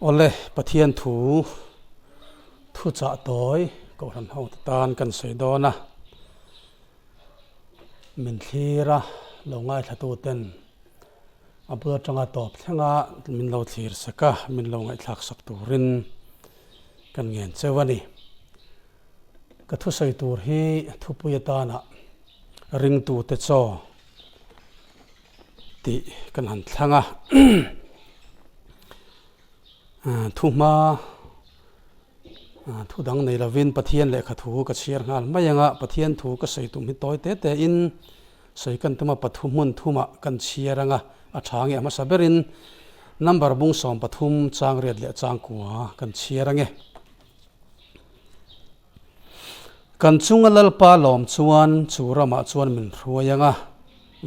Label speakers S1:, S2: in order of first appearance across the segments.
S1: Awle, Pathian thu thuchah tawi Kohhran hote tan kan sawi dawn a, min thlir a, lo ngaithlatuten a bul atanga tawp thlenga min lo thlir sak a, min lo ngaihthlak sak turin kan ngen cheu a ni. Ka thusawi tur hi thupui atana ringtute chaw tih kan han thlang a. Thuhma thu dang nei lovin Pathian lehkha thu ka chhiar nghal mai ang a, Pathian thu ka sawi tum hi tawi te te in sawi kan tum a, pathu hmun thumah kan chhiar ang a, a tha nge a hmasa berin number bung 13 chang riat leh chang kua kan chhiar ang e. Kan chunga Lalpa lawm chuan chu ramah chuan min hruai ang a,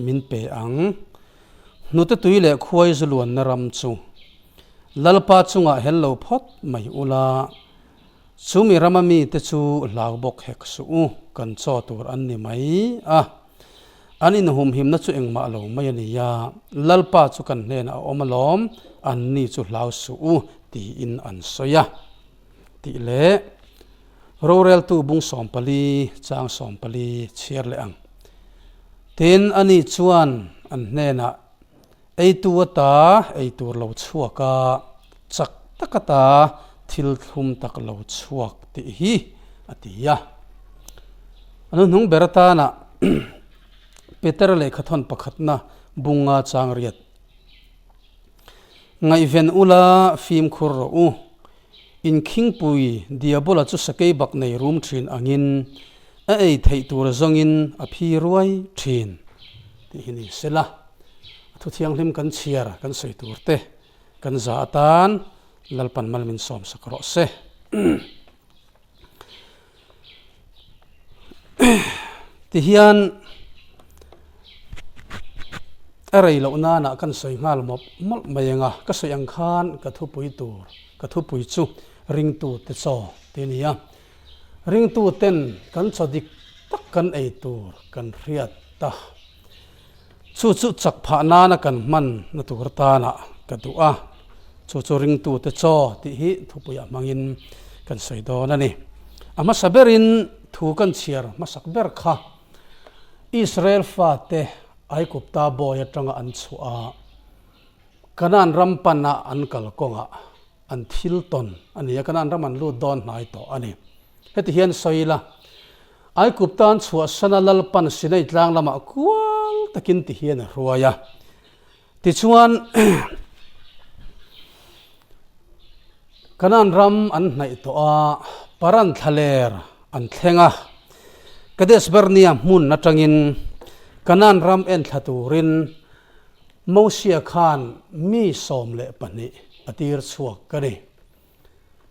S1: min pe ang. Hnute tui leh khuai zu luanna ram chu Lalpa chungah hel lo phawt mai ula, chumi rama mite chu hlau bawk hek suh u, kan chaw tur an ni mai a. An inhumhimna chu engmah lo mai a ni a, Lalpa chu kan hnenah a awm alawm, anni chu hlau suh u, tiin an sawi a. Tih leh roreltu bung 14 chang 14 chhiar leh ang. Tin, ani chuan an hnenah, Eitu ata ei tur lo chhuak a, chak tak ata thil thlum tak lo chhuak tih hi a ti a. A hnuhnung ber atana Petera lehkhathawn pakhatna bunga chang riat. Ngaihven ula fimkhur rawh u. Inkhingpui Diabola chu sakei bak nei rum thin angin a ei theih tur zawngin a phi ruai thin tih hi ni sela. A thu thianghlim kan chhiar kan sawi tur te kan za atan Lalpan mal min sawmsak rawh se. Tihian a rei loh nana kan sawi nghal mawp mawlh mai ang a, ka sawi ang khan ka thupui tur, ka thupui chu ringtu te chaw tih a ni a. Ringtu ten kan chaw dik tak kan ei tur kan hriat a, chu chu chak phah nana kan hman na tur atana ka duh a, chu chu ringtu te chaw tih hi thupuiah hmangin kan sawi dawn a ni. A hmasa berin thu kan chhiar hmasak ber kha Israel fate Aigupta bawi atanga an chhuah a, Kanaan ram pana an kalkawngah an thil tawn a ni a, Kanaan ram an lut dawn hnai tawh a ni. Heti hian sawi ila, Aigupta an chhuahsana Lalpan Sinai tlang lamah kual takin ti hian a hruai a. Tichuan, Kanaan ram an hnaih tawh a, Paran thlaler an thleng a. Kadesh Barnea hmun atangin Kanaan ram enthla turin Mosia khan mi 12 a tir chhuak a ni.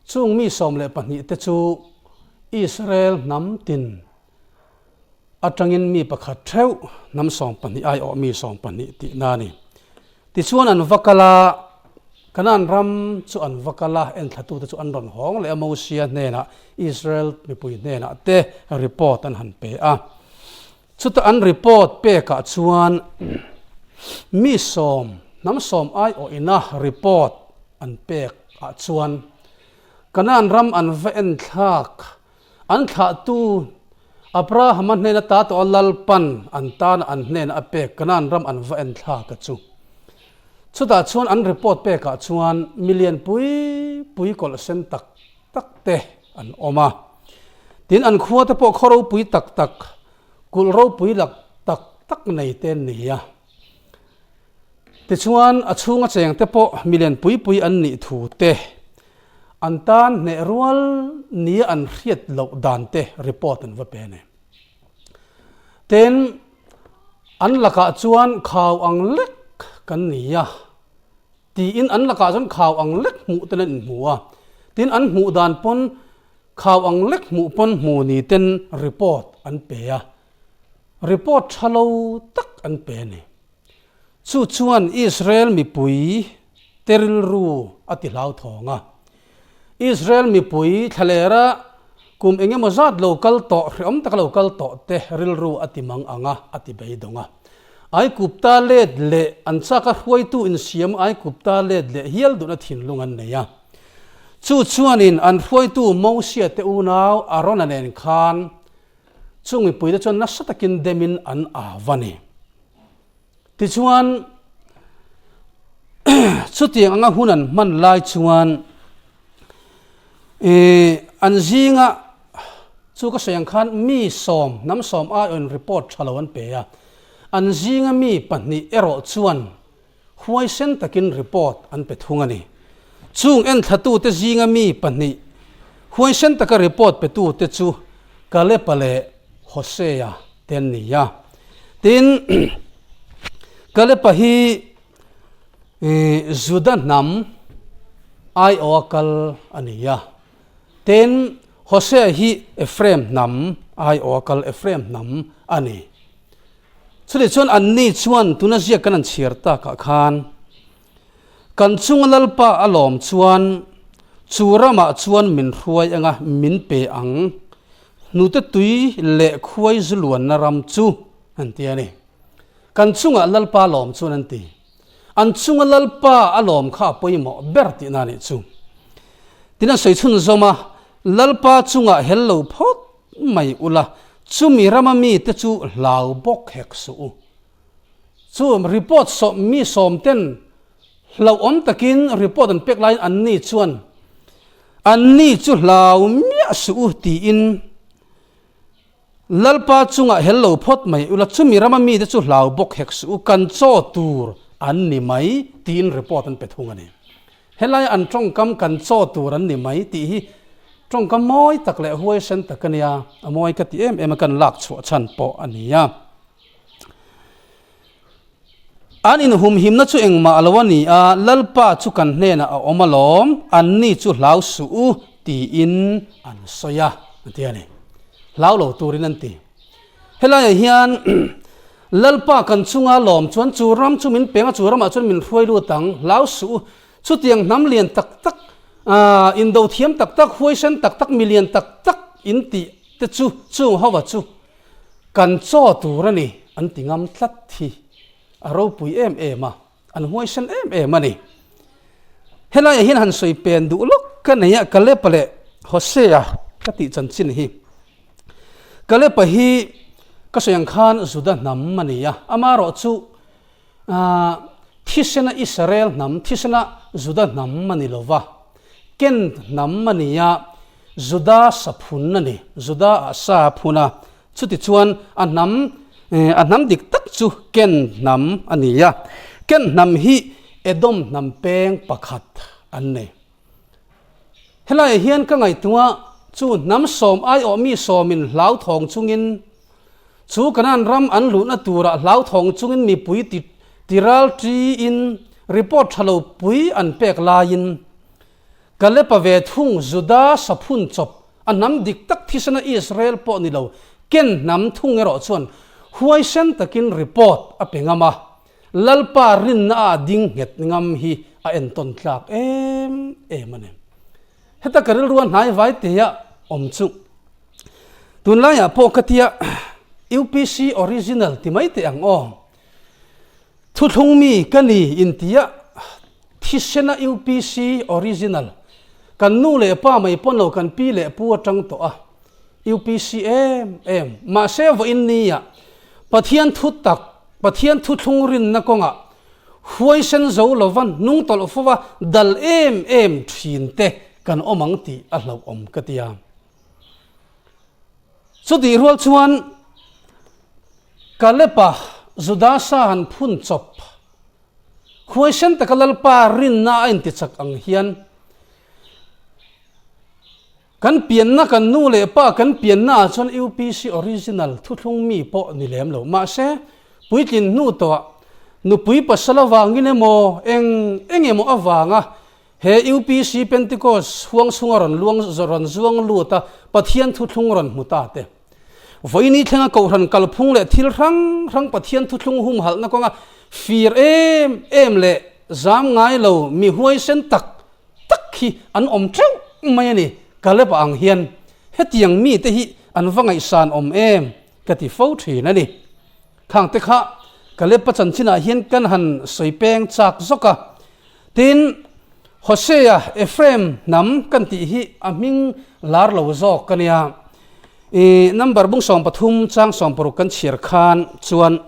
S1: Chung mi 12 te chu Israel hnam tin atangin mi pakhat theuh hnam 12 aiawh mi 12 tihna a ni. Tichuan an va kal a, Kanaan ram chu an va kal a, enthlatute chu an rawn hawng leh a, Mosia hnenah, Israel mipui hnenah te report an han pe a. Chuta an report pekah chuan mi sawm, hnam sawm aiawh ina report an pek ah chuan Kanaan ram an va en thlak, an thlahtu Abrahama hnena ta tawh a Lalpan an tana an hnena a pek Kanaan ram an va en thlak a chu. Chutah chuan an report pekah chuan milian pui pui kawlh sen tak tak te an awm a. Tin, an khua te pawh khaw ropui tak tak, kulh ropui lak tak tak nei te an ni a. Tichuan, a chhunga cheng te pawh milian pui pui an nih thu te, an tan hneh rual nia an hriat loh dan te report an va pe a ni. Tin, an lakah chuan khau ang lek kan ni a. Tiin an lakah chuan khau ang lek hmuh ten an inhmu a, tin an hmuh dan pawn khau ang lek hmuh pawn hmu ni ten report an pe a, report tha lo tak an pe a ni. Chu chuan Israel mipui te rilru a ti hlauthawng a, Israel mipui thlalera kum eng emaw zat lo kal tawh, hreawm taka lo kal tawh te rilru a ti mang ang a, a ti beidawng a. Aikupta let leh an chaka hruaitu insiam Aikupta let leh hial duhna thinlung an nei a. Chu chuanin an hruaitu Mosia te unau Arona nen khan chung mipuite chuan nasa takin demin an au a ni. Tichuan, chutiang anga hun an hman lai chuan an zinga chu ka sawi ang khan mi sawm, hnam sawm aiawhin report tha lo an pe a, an zinga mi pahnih erawh chuan huaisen takin report an pe thung a ni. Chung enthlatute zinga mi pahnih huaisen taka report petute chu Kalepa leh Hosea te an ni a. Tin, Kalepa hi Juda hnam aiawha kal a ni a. Tin, Hosea hi Ephraim hnam aiawha kal Ephraim hnam a ni. Chutih chuan anni chuan tuna ziak kan an chhiar takah khan kan chunga Lalpa a lawm chuan chu ramah chuan min hruai anga min pe ang, hnute tui leh khuai zu luanna ram chu an ti a ni. Kan chunga Lalpa a lawm chuan an ti. An chunga Lalpa a lawm kha a pawimawh ber tihna a nih chu. Tin an sawi chhunzawm a, Lalpa chungah hel lo phawt mai ula, chumi rama mite chu hlau bawk hek suh u. Chu report sawm mi sawm ten hlauhawm takin report an pek laiin anni chuan anni chu hlau miah suh u tiin Lalpa chungah hel lo phawt mai ula, chumi rama mite chu hlau bawk hek suh u, kan chaw tur an ni mai tiin report an pe thung a ni. Helai an tawngkam kan chaw tur an ni mai tih hi tawngkam mawi tak leh huaisen tak a nia, a mawi ka ti em em a kan lak chhuah chhan pawh a ni a. An inhumhimna chu engmah lo a ni a, Lalpa chu kan hnenah a awm alawm, anni chu hlau suh u tiin an sawi a, an ti a ni. Hlau lo turin an ti. Helaiah hian Lalpa kan chunga lawm chuan chu ram chu min peng a, chu ramah chuan min hruai lut ang, hlau suh u. Chutiang hnam lian tak tak, indo thiam tak tak, huaisen tak tak, milian tak tak in tih te chu chung hova chu kan chaw tur a ni an ti ngam tlat hi a ropui em em a, an huaisen em em a ni. Helaiah hian han sawi pen duh lawk ka nei a, Kalepa leh Hosea ka tih chanchin hi. Kalepa hi ka sawi ang khan Juda hnam a ni a, amaherawh chu thisena Israel hnam, thisena Juda hnam a ni lo va, Ken hnam a ni a, Juda saphun a ni, Juda ah sa a phun a, chutichuan a hnam a hnam dik tak chu Ken hnam a ni a, Ken hnam hi Edom hnam peng pakhat an ni. Helaiah hian ka ngaihtuah chu hnam sawm aiawh mi sawmin hlauthawng chungin chu Kanaan ram an luhna turah hlauthawng chungin mipui ti tiral tiin report tha lo pui an pek laiin Kalepa ve thung Juda saphun chawp a hnam dik tak thisena Israel pawh ni lo ken hnam thung erawh chuan huaisen takin report a pe ngam a. Lalpa rinna a ding nghet ngam hi a entawn tlak em em a ni. Heta ka rilru a hnai vai teia awm chu tunlaiah pawh ka tia UPC original ti mai teh ang aw. Thuthlung mi ka ni intia thisena UPC original kan nu leh pa mai pawn lo kan pi leh pu atang tawh a UPC em em mahse vawiin nia Pathian thu tak Pathian thuthlung rinna kawngah huaisen zo lova hnung tawlh fova dal em em thin te kan awm ang tih a hlauhawm ka ti a. Chutih rual chuan Kalepa Judasa han phun chawp huaisen taka Lalpa rinna a intichak ang hian Kan pianna kan nu leh pa kan pianna ah chuan UPC original thuthlung mi pawh ni lem lo. Mahse, puitlin hnu tawhah nupui pasal avangin emaw eng eng emaw avanga he UPC Pentecost huang chhunga rawn luang rawn zuang lut a Pathian thuthlung rawn hmu ta te. Vawiini thlenga kohhran kalphung leh thil hrang hrang Pathian thuthlung humhalhna kawnga fir em em leh zam ngai lo mi huaisen tak tak hi an awm teuh mai a ni. Caleb-a ang hian hetiang mite hi an va ngaihsan awm em ka ti fo thin a ni. Khang te kha Caleb-a chanchinah hian kan han sawi peng chak zawk a. Tin, Hosea, Ephraim hnam kan tih hi a hming lar lo zawk a nia. I number bung 13 chang 16 kan chhiar khan chuan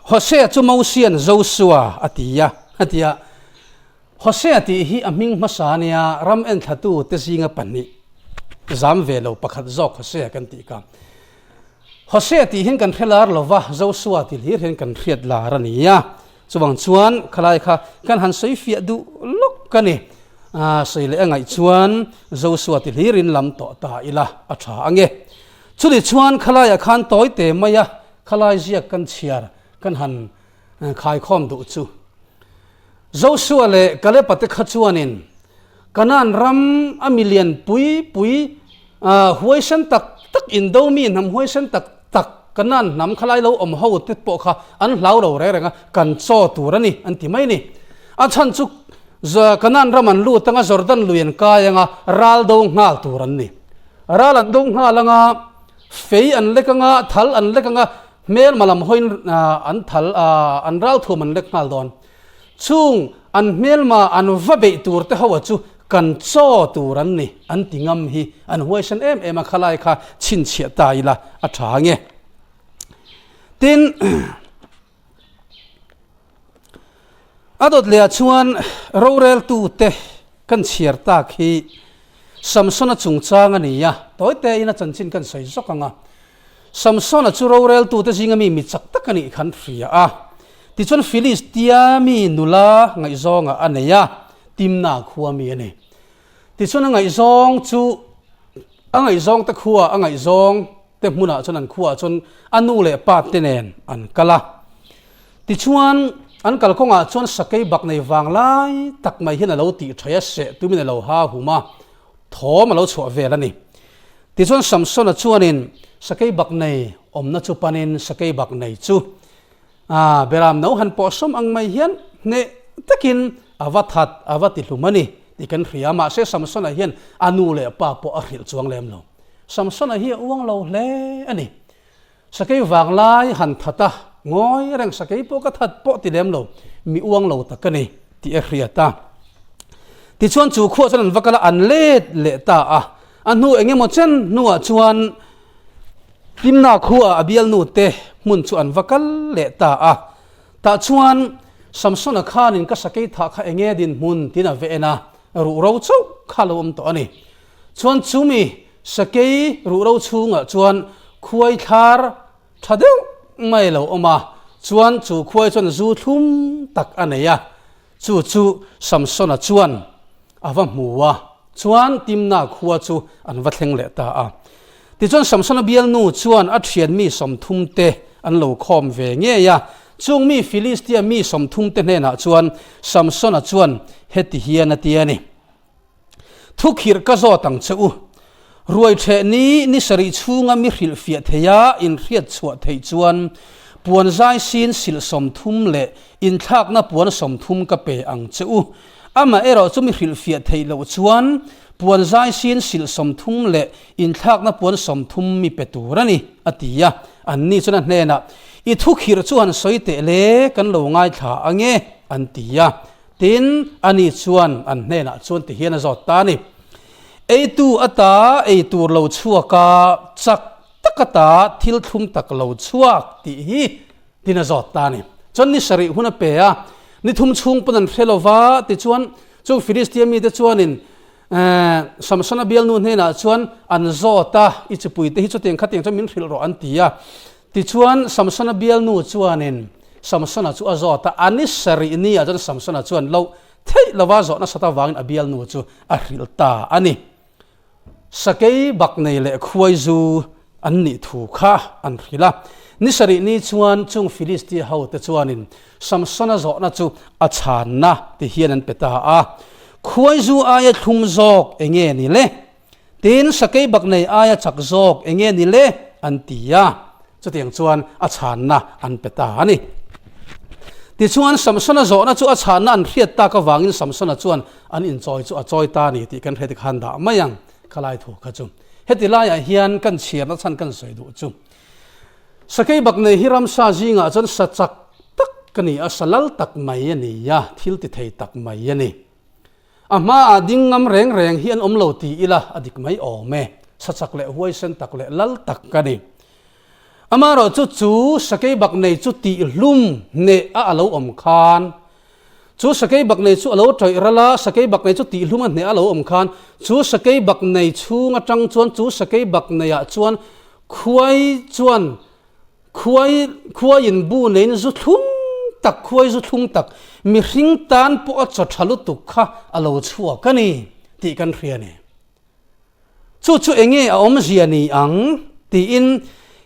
S1: Hosea chu Mosian Josua a ti a, a ti a. Hosea tih hi a hming hmasa a nia, ram enthlatu te zinga pahnih zam ve lo pakhat zawk Hosea kan tih kha. Hosea tih hian kan hre lar lo va, Josua tih hlir hian kan hriat lar a ni a. Chuvang chuan khalai kha kan han sawi fiah duh lawk a ni. Sawi leh a ngaih chuan Josua tih hlirin lam tawh ta ila a tha ang e. Chuni chuan khalaiah khan tawi te mai a, khalai ziak kan chhiar kan han khaikhawm duh chu. Josua leh Kaleba te kha chuanin Kanaan ram a milian pui pui huaisen tak tak indo mi hnam huaisen tak tak Kanaan hnam khalai lo awm ho te pawh kha an hlau lo reng reng a, kan chaw tur a ni an ti mai a ni. A chhan chu Kanaan ram an lut anga Jordan lui an kai anga ral do nghal tur an ni. Ral an do nghal anga fei an lek anga thal an lek anga hmelma lam hawiin an thal an ral thuam an lek nghal dawn. Chung an hmelma an va beih tur te ho chu kan chaw tur an ni an ti ngam hi an huaisen em em a khalai kha chhinchhiah ta ila a tha nge. Tin, a dawt leh ah chuan roreltu te kan chhiar tak hi Samsona chungchang a ni a, tawi tein a chanchin kan sawi zawk ang a. Samsona chu roreltute zinga mi mi chak tak a nih khan hria a. Tichuan Filistia mi nula ngaihzawngah a nei a, Timna khua mi a ni. Tichuan a ngaihzawng chu a ngaihzawngte khua a ngaihzawng te hmunah chuan an khuaah chuan a nu leh pa te nen an kal a. Tichuan an kalkawngah chuan sakei bak nei vang lai tak mai hian a lo tih thaih a, seh tumin a lo ha hum a, thawm a lo chhuah vel a ni. Tichuan Samsona chuanin sakei bak nei awmna chu panin sakei bak nei chu a beram no han pawh sawm ang mai hian hneh takin a va that a va ti hlum a ni tih kan hria. Mahse Samsona hian a nu leh pa pawh a hrilh chuang lem lo. Samsona hi a uang lo hle a ni. Sakei vang lai han that a, ngawi reng sakei pawh ka that pawh ti lem lo, mi uang lo tak a ni tih a hriat a. Tichuan chu khuah chuan an va kal a, an let leh ta a. A hnu eng emaw chen hnuah chuan Timna khua a bialnu te hmun chu an va kal leh ta a. Tah chuan Samsona khanin ka sakei thah kha enge dinhmun tiin a ve en a, ruhro chauh kha lo awm tawh a ni. Chuan chumi sakei ruhro chhungah chuan khuai thlar tha deuh mai a lo awm a, chuan chu khuai chuan zu thlum tak a nei a, chu chu Samsona chuan a va hmu a, chuan Timna khua chu an va thleng leh ta a. Tichuan Samsona bialnu chuan a thian mi 30 te an lo khawm ve ngei a, chung mi Filistia mi 30 te hnenah chuan Samsona chuan heti hian a ti a ni. Thukhirh ka zawt ang che u. Ruai ṭheh ni ni sarih chhunga mi hrilhfiah theia inhriat chhuah theih chuan puan zai sin silh 30 leh inthlakna puan 30 ka pe ang che u. Amah erawh chu mi hrilhfiah theih loh chuan puan zai sin silh 30 leh inthlakna puan 30 mi pe tur a ni, a ti a. Anni chuan a hnenah, I thukhirh chu han sawi teh le, kan lo ngaithla ang e, an ti a. Tin, ani chuan an hnenah chuan ti hian a zawt ta a ni, Eitu ata ei tur lo chhuak a, chak tak ata thil thlum tak lo chhuak tih hi tin a zawt ta a ni. Chuan ni sarih hun a pe a, ni thum chhung pawn an hre lo va, tichuan chung Filistia mite chuanin Samsona bialnu hnenah chuan an zawt a, I chipuite hi chutiang khatiang chuan min hrilh rawh an ti a. Tichuan Samsona bialnu chuanin Samsona chu a zawt a, a ni sarih ni ah chuan Samsona chuan loh theih lova zawh nasat avangin a bialnu chu a hrilh ta a ni. Sakei bak nei leh khuai zu an nih thu kha an hrilh a. Ni sarih ni chuan chung Filistia ho te chuanin Samsona zawhna chu a chhanna ti hian an pe ta a, Khuai zu aia thlum zawk enge ni le? Tin, sakei bak nei aia chak zawk eng nge ni le? an ti a. Chutiang chuan a chhanna an pe ta a ni. Tichuan, Samsona zawhna chu a chhanna an hriat tak avangin Samsona chuan an inchawi chu a chawi ta a ni tih kan hre tikhan dah mai ang khalai thu kha chu. Heti laiah hian kan chhiarna chhan kan sawi duh chu. Sakei bak nei hi ramsa zingah chuan sa chak tak ka ni a, sa lal tak mai a ni a, thil ti thei tak mai a ni. A hmaah ding ngam reng reng hi an awm lo ti ila a dik mai awm e, sa chak leh huaisen tak leh lal tak ka ni. Amaherawhchu chu sakei bak nei chu tihhlum hneh a a lo awm khan, chu sakei bak nei chu a lo tawih ral a, sakei bak nei chu tihhlum a hneh a lo awm khan, chu sakei bak nei chhung atang chuan chu sakei bak neiah chuan khuai chuan khuai khuaiin bu neiin zu thlum tak khuai zu thlum tak mihring tan pawh a chaw tha lutuk kha a lo chhuak a ni tih kan hria a ni. Chu chu enge a awmzia ni ang? tiin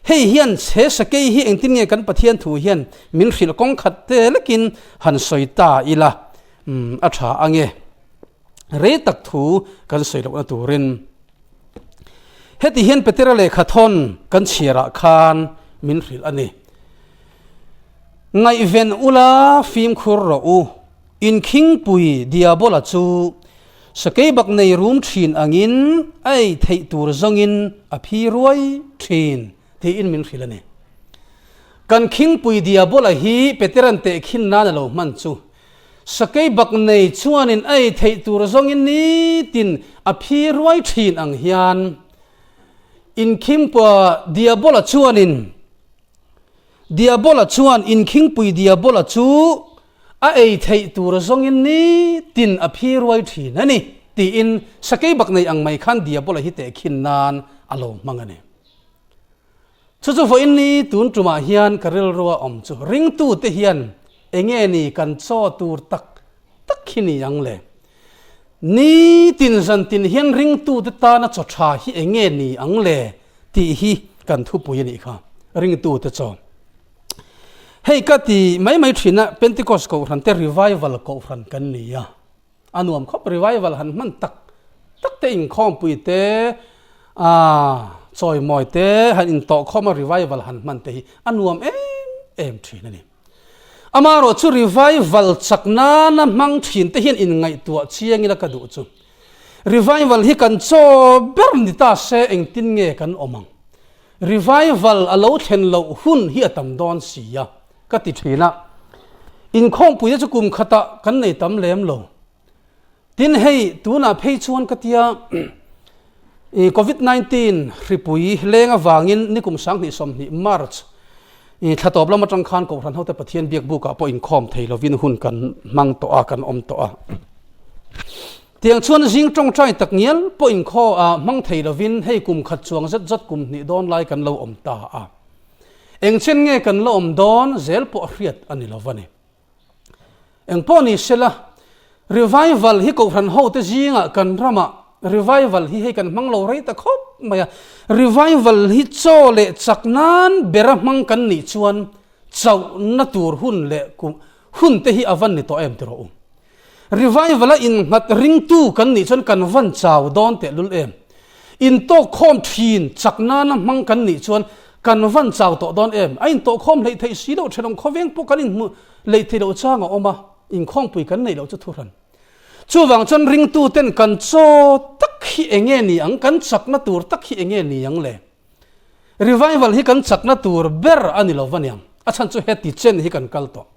S1: hei hian he sakei hi engtin nge kan Pathian thu hian min hrilh kawng khat te lekin han sawi ta ila umm a tha ange. Rei tak thu kan sawi lohna turin heti hian Petera lehkha thawn kan chhiarah khan min hrilh a ni. Ngaihven ula fimkhur rawh u, inkhingpui Diabola chu Sakei bak nei rum thin angin a ei theih tur zawngin a phi ruai thin tiin min hrilh a ni. Kan khingpui Diabola hi Peteran tehkhin nan a lo hman chu. Sakei bak nei chuanin a ei theih tur zawngin nitin a phi ruai thin ang hian inkhingpua Diabola chuanin Diabola chuan inkhingpui Diabola chu a ei theih tur zawngin nitin a phi ruai thin a ni, tiin sakei bak nei ang mai khan Diabola hi tehkhin nan a lo hmang a ni. Chu chu vawiin ni tun tumah hian ka rilrua awm chu ringtute hian enge ni kan chaw tur tak tak hi ni ang le? Nitin zantin hian ringtute tana chaw tha hi enge ni ang le tih hi kan thupui a nih kha, ringtute chaw. Hei ka ti mai mai thin a, Pentecost Kohhran te revival Kohhran kan ni a, a nuam khawp revival han hman tak tak te inkhawmpui te ah chawimawi te han intawhkhawm a revival han hman te hi a nuam em em thin a ni. Amaherawh chu revival chak nana hmang thin te hian inngaihtuah chiang ila ka duh chu. Revival hi kan chaw ber ni ta se engtin nge kan awm ang? Revival a lo thlen loh hun hi a tam dawn si a, ka ti thin a. Inkhawmpui te chu kum khatah kan nei tam lem lo. Tin hei tunah phei chuan ka tia i Covid 19 hripui leng avangin nikum 2020 March i thla tawp lam atang khan Kohhran hote Pathian biak bukah pawh inkhawm thei lovin hun kan hmang tawh a, kan awm tawh a. Tiang chuan zing tawngtai tak ngial pawh inkhaw a hmang thei lovin hei kum khat chuang zet zet kum hnih dawn lai kan lo awm ta a. Engchen nge kan la awm dawn zel pawh a hriat a ni lo a ni. Eng pawh ni sela, revival hi Kohhran hote zingah kan ramah revival hi hei kan hmang lo rei ta khawp mai a. Revival hi chaw leh chak nan bera hmang kan nih chuan chauhna tur hun leh hun te hi a van ni tawh em ti rawh u. Revival a innghat ringtu kan nih chuan kan van chau dawn tehlul em? Intawkkhawm thin chak nana hmang kan nih chuan kan van chau tawh dawn em? A intawhkhawm hleih theih si loh thenawm khawveng pawh kan inhmuh hleih theih loh chang a awm a, inkhawngpui kan neih loh chu thuhran. Chuvang chuan ringtu ten kan chaw tak hi enge ni ang, kan chakna tur tak hi enge ni ang le? Revival hi kan chakna tur ber a ni lo va niang, a chhan chu heti chen hi kan kal tawh.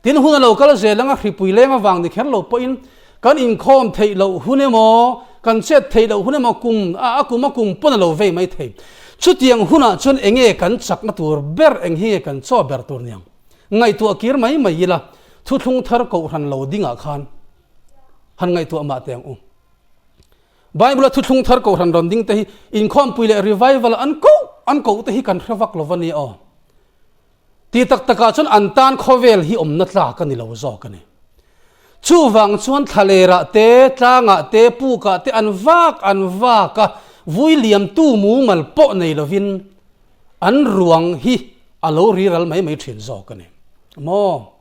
S1: Tin, hun a lo kal zel anga hripui leng avang ni kher lo pawhin kan inkhawm theih loh hun emaw, kan chet theih loh hun emaw kum a a kum a kum pawn a lo vei mai thei. Chutiang hunah chuan enge kan chakna tur ber, eng hi nge kan chaw ber tur niang? Ngaihtuah kir mai mai ila, thuthlung thar kohhran lo dingah khan han ngaihtuah mah teh ang u. Bible-a thuthlung thar kohhran rawn ding te hi inkhawmpui leh revival an koh an koh te hi kan hre vak lo va nia aw. Ti tak takah chuan an tan khawvel hi awmna tlak a ni lo zawk a ni. Chuvang chuan thlalerah te, tlangah te, pukah te an vak an vak a, vui liamtu mumal pawh nei lovin an ruang hi a lo riral mai mai thin zawk a ni. Maw?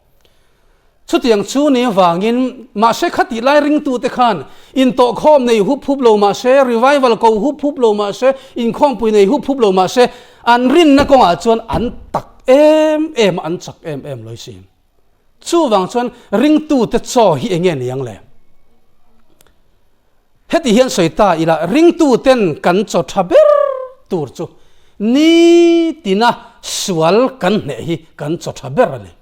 S1: Chutiang chu ni avangin, mahse khatih lai ringtute khan intawhkhawm nei hup hup lo mahse, revival ko hup hup lo mahse, inkhawmpui nei hup hup lo mahse, an rinna kawngah chuan an tak em em a, an chak em em lawi si. Chuvang chuan ringtute chaw hi enge ni ang le? Heti hian sawi ta ila, ringtuten kan chaw tha ber tur chu nitina sual kan hneh hi kan chaw tha ber a ni.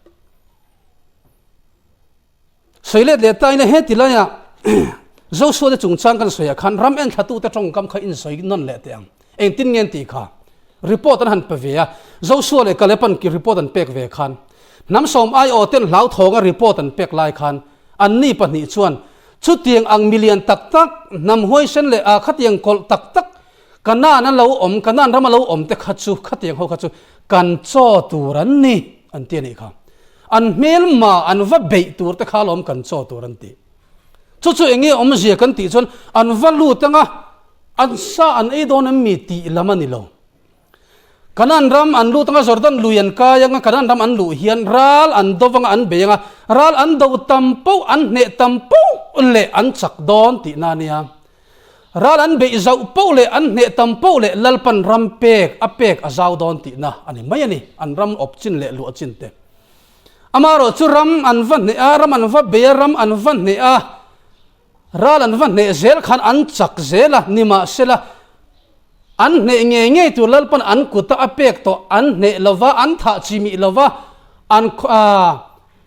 S1: Sawi let leh ta ina he ti laiah Joshua te chungchang kan sawiah khan ram enthlatute tawngkam kha insawi nawn leh teh ang. Engtin nge an tih kha? Report an han pe ve a, Joshua leh Caleb an report an pek ve khan hnam sawm aiawh ten hlauthawng a report an pek lai khan anni pahnih chuan chutiang ang milian tak tak hnam huaisen leh a khatiang kawlh tak tak Kanaan a lo awm, Kanaan ram a lo awm te kha chu khatiang ho kha chu kan chaw tur an ni an ti a nih kha. An hmelma an va beih tur te kha alawm kan chaw tur an ti. Chu chu eng nge awmzia kan tih chuan an va lut anga an sa an ei dawn em mi tih lam a ni lo. Kanaan ram an lut anga Jordan lui an kai anga Kanaan ram an luh hian ral an do anga an bei anga ral an do tam poh an hneh tam poh leh an chak dawn tihna a nia. Ral an beih zauh poh leh an hneh tam poh leh Lalpan ram pek a pek a zau dawn tihna a ni mai a ni, an ram awp chin leh luah chin te. Amaherawh chu ram an va hneh a, ram an va bei a, ram an va hneh a, ral an va hneh zel khan an chak zel a, nimahsela an hneh ngei ngei tur Lalpan an kuta a pek tawh an hneh lova, an thah chimih lova, an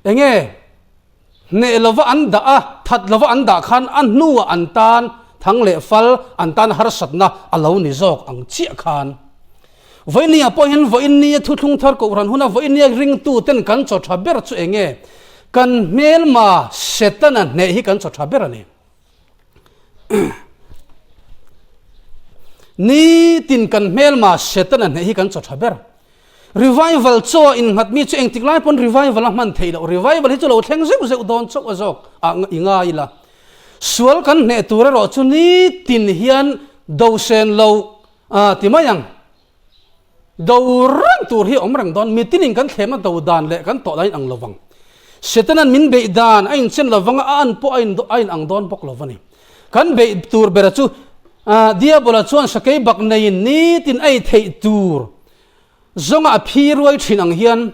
S1: eng nge? Hneh lova an dah a, that lova an dah khan a hnuah an tan thang leh fal, an tan harsatna a lo ni zawk ang chiah khan. Vawinia pawh hian vawinia thuthlung thar kohhran huna vawinia ringtuten kan chaw tha ber chu eng nge? Kan hmelma Setana hneh hi kan chaw tha ber a ni. Nitin kan hmelma Setana hneh hi kan chaw tha ber. Revival chaw a innghat mi chu engtik lai pawn revival a hman theih loh. Revival hi chu lo thleng zeuh zeuh dawn chauh a zawk ah i ngai ila. Sual kan hneh tur erawh chu nitin hian do sen lo ah ti mai ang. Do reng tur hi a awm reng dawn. Mitinin kan thlemna do dan leh kan tawh dan a inang lo vang. Setanan min beih dan a inchen lo vang a, a an pawh a inang dawn bawk lo va ni. Kan beih tur bera chu Diabola chuan sakei bak neiin nitin a ei theih tur zawnga a phi ruai thin ang hian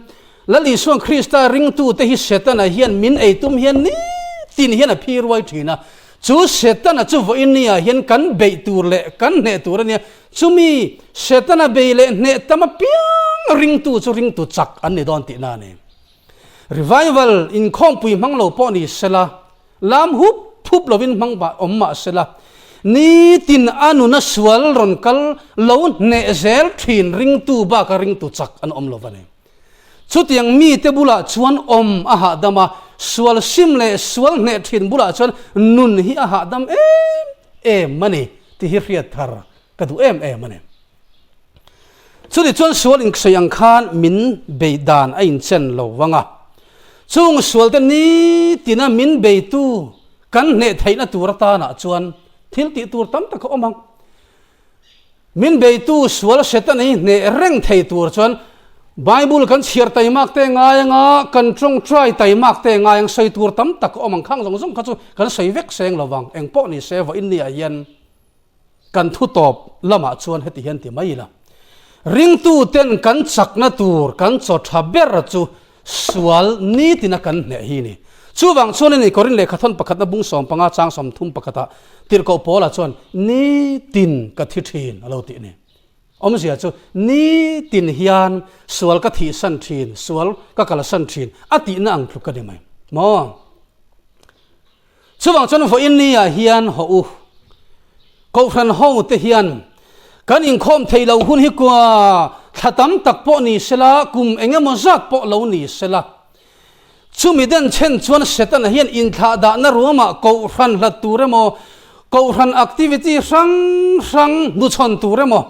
S1: Lal Isuan Krista ringtute hi Setana hian min ei tum hian nitin hian a phi ruai thin a. Chu Setana chu vawiin niah hian kan beih tur leh kan hneh tur a nia. Chumi Setana bei leh hneh tam apiang ringtu chu ringtu chak an ni dawn tihna a ni. Revival inkhawmpui hmang lo pawh ni sela, Lam hup hup lovin hmang bah awm mah sela, nitin a nuna sual rawn kal lo hneh zel thin ringtu baka ringtu chak an awm lo va ni. Chutiang mite bulah chuan awm a hahdam a, sual sim leh sual hneh thin bulah chuan nun hi a hahdam em em a ni tih hi hriat thar ka duh em em a ni. Chutih chuan sual insawi ang khan min bei dan a inchen lo vang a. Chung sualte nitina min beitu kan hneh theihna tur atanah chuan thil tih tur tam tak a awm ang. Min beitu sual Setana hi hneh reng thei tur chuan Bible kan chhiar taimak te ngai anga kan tawngtai taimak te ngai ang sawi tur tam tak a awm ang. Khang zawng zawng kha chu kan sawi vek seng lo vang. Engpawh ni se vawiin niah hian Kan thu tawp lamah chuan heti hian ti mai ila, ringtuten kan chakna tur kan chaw tha ber chu sual nitina kan hneh hi ni. Chuvang chuan in Korin lehkhathawn pakhatna bung 15 chang 30 pakhatah tirhkoh Paula chuan nitin ka thi thin a lo tih ni. Awmzia chu nitin hian sual ka thihsan thin, sual ka kalsan thin a tihna ang tluk a ni mai maw? Chuvang chuan vawiin niah hian haw u, Kohhran ho te hian kan inkhawm thei lo hun hi kua thla tam tak pawh ni sela, kum eng emaw zat pawh lo ni sela, chumi den chhen chuan Setana hian inthlah dahna ruamah Kohhran hlat tur emaw, Kohhran activity hrang hrang hnuchhawn tur emaw,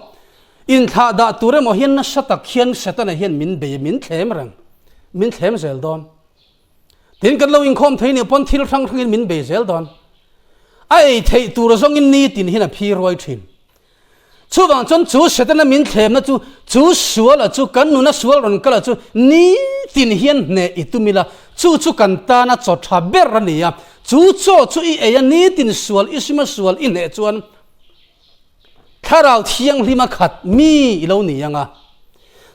S1: inthlah dah tur emaw hian nasa tak hian Setana hian min bei, min thlem reng, min thlem zel dawn. Tin kan lo inkhawm thei nih pawn thil hrang hrangin min bei zel dawn. A ei theih tur zawngin nitin hian a phi ruai thin. Chuvang chuan chu Setana min thlemna chu, chu suala chu, kan nuna sual rawn kala chu nitin hian hneh i tum ila, chu chu kan tana chaw tha ber a ni a. Chu chaw chu i ei a nitin sual i sima sual i hneh chuan, Thlarau Thianghlima khat mi i lo ni ang a,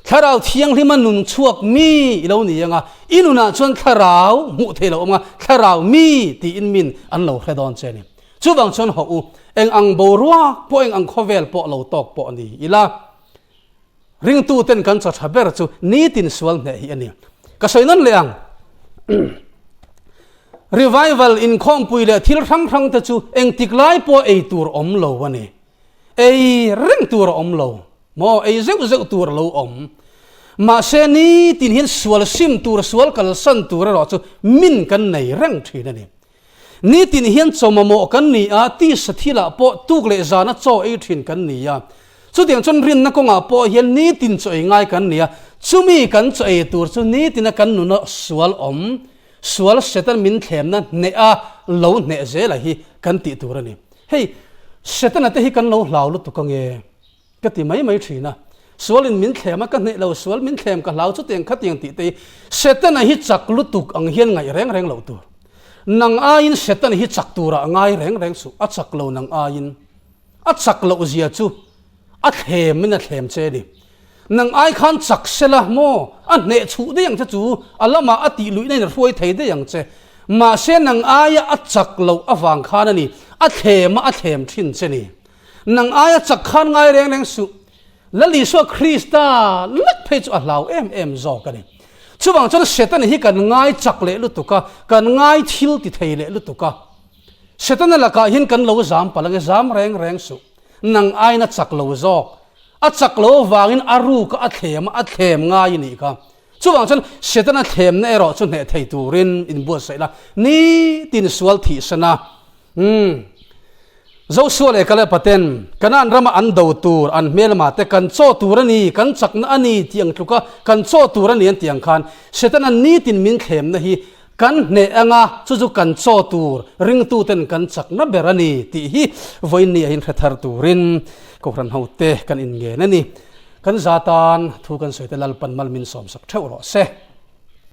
S1: Thlarau Thianghlima nun chhuak mi i lo ni ang a, i nunah chuan Thlarau hmuh theih lo awm ang a, Thlarau mi tiin min an lo hre dawn che a ni. Chuvang chuan hawh u, eng ang boruak pawh eng ang khawvel pawh lo tawk pawh ni ila, ringtuten kan chaw tha ber chu nitin sual hneh hi a ni. Ka sawi nawn leh ang. Revival inkhawmpui leh thil hrang hrang te chu engtik lai pawh ei tur awm lo a ni. Ei reng tur a awm lo maw? Ei zeuh zeuh tur a lo awm. Mahse nitin hian sual sim tur, sual kalsan tur erawh chu min kan nei reng thin a ni. Nitin hian chaw mamawh kan ni a, tisa thilah pawh tuk leh zana chaw ei thin kan ni a. Chutiang chuan rinna kawngah pawh hian nitin chaw ei ngai kan ni a, chumi kan chaw ei tur chu nitina kan nuna sual awm, sual Satan min thlemna hneh a lo hneh zela hi kan tih tur a ni. Hei, Setana te hi kan lo hlau lutuk ange ka ti mai mai thin a. Sualin min thlem a, ka hneh lo, sual min thlem ka hlau chutiang khatiang tih te hi Setana hi chak lutuk ang hian ngaih reng reng loh tur. Nang aiin Setana hi chak turah ngai reng reng suh, a chak lo nang aiin. A chak loh zia chu a thlem in a thlem che ni. Nang ai khan chak sela maw a hneh chhuh daih ang che chu a lamah a tih luihna in a hruai thei daih ang che. Mahse nang aia a chak loh avang khan a ni a thlem a a thlem thin che ni. Nang aia chak khan ngai reng reng suh. Lal Isua Krista lek phei chu a hlau em em zawk a ni. Chuvang chuan Setana hi kan ngai chak leh lutuk a, kan ngai thil ti thei leh lutuk a. Setana lakah hian kan lo zam palh ange, zam reng reng suh. Nang aiin a chak lo zawk. A chak lo avangin a ruk a, a thlem a, a thlem ngai i nih kha. Chuvang chuan Setana thlemna erawh chu hneh thei turin inbuatsaih la, nitin sual thihsan a. Umm. Josua leh Kaleba ten Kanaan rama an do tur, an hmelma te kan chaw tur a ni, kan chakna a ni tih ang tluka kan chaw tur a ni an tih ang khan Setana nitin min thlemna hi Kan hneh anga chu chu kan chaw tur ringtuten kan chakna ber a ni tih hi vawiin a inhre thar turin Kohhran hote kan inngen a ni. Kan za tan thu kan sawi te Lalpan mal min sawmsak theuh rawh se.